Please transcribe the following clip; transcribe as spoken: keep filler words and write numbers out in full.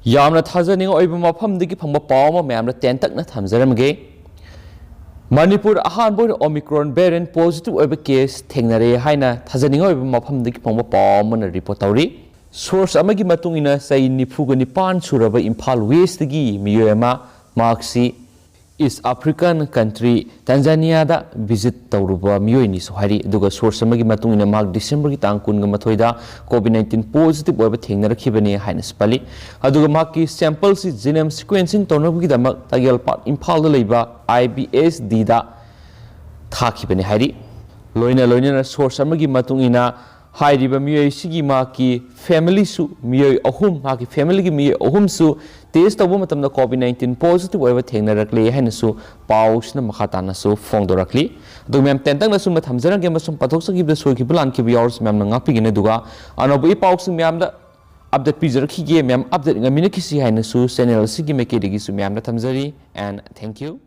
ꯌꯥꯝꯅ ꯊꯥꯖꯅꯤꯡꯉꯥꯏ ꯑꯣꯏꯕ ꯃꯐꯝꯗꯒꯤ ꯐꯪꯕ ꯄꯥꯎ ꯑꯃ ꯃꯌꯥꯝꯗ ꯇꯦꯟꯇꯛꯅ ꯊꯝꯖꯔꯝꯒꯦ꯫ ꯃꯅꯤꯄꯨꯔ ꯑꯍꯥꯟꯕ ꯑꯣꯏꯅ Omicron variant positive ꯑꯣꯏꯕ case ꯊꯦꯡꯅꯔꯦ ꯍꯥꯏꯅ ꯊꯥꯖꯅꯤꯡꯉꯥꯏ ꯑꯣꯏꯕ ꯃꯐꯝꯗꯒꯤ ꯐꯪꯕ ꯄꯥꯎ ꯑꯃꯅ report ꯇꯧꯔꯤ꯫ Source ꯑꯃꯒꯤ ꯃꯇꯨꯡ ꯏꯟꯅ, ꯆꯍꯤ ꯅꯤꯐꯨꯒ ꯅꯤꯄꯥꯟ ꯁꯨꯔꯕ ꯏꯝꯐꯥꯜ West ꯇꯒꯤ ꯃꯤꯑꯣꯏ ꯑꯃ, ꯃꯍꯥꯛꯁꯤ East African country Tanzania ꯗ visit ꯇꯧꯔꯨꯕ ꯃꯤꯑꯣꯏꯅꯤꯁꯨ ꯍꯥꯏꯔꯤ꯫ ꯑꯗꯨꯒ source ꯑꯃꯒꯤ ꯃꯇꯨꯡ ꯏꯟꯅ, ꯃꯍꯥꯛ December ꯒꯤ ꯇꯥꯡ ꯀꯨꯟꯒ ꯃꯥꯊꯣꯏꯗ COVID nineteen positive ꯑꯣꯏꯕ ꯊꯦꯡꯅꯔꯛꯈꯤꯕꯅꯤ ꯍꯥꯏꯅꯁꯨ ꯄꯜꯂꯤ꯫ ꯑꯗꯨꯒ ꯃꯍꯥꯛꯀꯤ sample ꯁꯤ genome sequencing ꯇꯧꯅꯕꯒꯤꯗꯃꯛ ꯇꯥꯒꯦꯜꯄꯥꯠ ꯏꯝꯐꯥꯜꯗ ꯂꯩꯕ I B S D ꯗ ꯊꯥꯈꯤꯕꯅꯤ ꯍꯥꯏꯔꯤ꯫ ꯂꯣꯏꯅ ꯂꯣꯏꯅꯅ source ꯑꯃꯒꯤ ꯃꯇꯨꯡ ꯏꯟꯅ, ꯍꯥꯏꯔꯤꯕ ꯃꯤꯑꯣꯏꯁꯤꯒꯤ ꯃꯍꯥꯛꯀꯤ family ꯁꯨ ꯃꯤꯑꯣꯏ ꯑꯍꯨꯝ, ꯃꯍꯥꯛꯀꯤ family ꯒꯤ ꯃꯤꯑꯣꯏ ꯑꯍꯨꯝꯁꯨ test ꯇꯧꯕ ꯃꯇꯝꯗ COVID nineteen positive ꯑꯣꯏꯕ ꯊꯦꯡꯅꯔꯛꯂꯦ ꯍꯥꯏꯅꯁꯨ ꯄꯥꯎꯁꯤꯅ ꯃꯈꯥ ꯇꯥꯅꯁꯨ ꯐꯣꯡꯗꯣꯔꯛꯂꯤ꯫ ꯑꯗꯨꯒ ꯃꯌꯥꯝ ꯇꯦꯟꯇꯛꯅ ꯁꯨꯝꯅ ꯊꯝꯖꯔꯝꯒꯦ, ꯑꯃꯁꯨꯡ ꯄꯥꯊꯣꯛꯆꯈꯤꯕꯗ ꯁꯣꯏꯈꯤꯕ ꯂꯥꯟꯈꯤꯕ ꯌꯥꯎꯔꯁꯨ ꯃꯌꯥꯝꯅ ꯉꯥꯛꯄꯤꯒꯅꯤ꯫ ꯑꯗꯨꯒ ꯑꯅꯧꯕ ꯏ ꯄꯥꯎꯁꯤꯡ ꯃꯌꯥꯝꯗ update ꯄꯤꯖꯔꯛꯈꯤꯒꯦ꯫ ꯃꯌꯥꯝ update ꯉꯥꯏꯃꯤꯟꯅꯈꯤꯁꯤ ꯍꯥꯏꯅꯁꯨ channel ꯑꯁꯤꯒꯤ ꯃꯥꯏꯀꯩꯗꯒꯤꯁꯨ ꯃꯌꯥꯝꯗ ꯊꯝꯖꯔꯤ꯫ And thank you꯫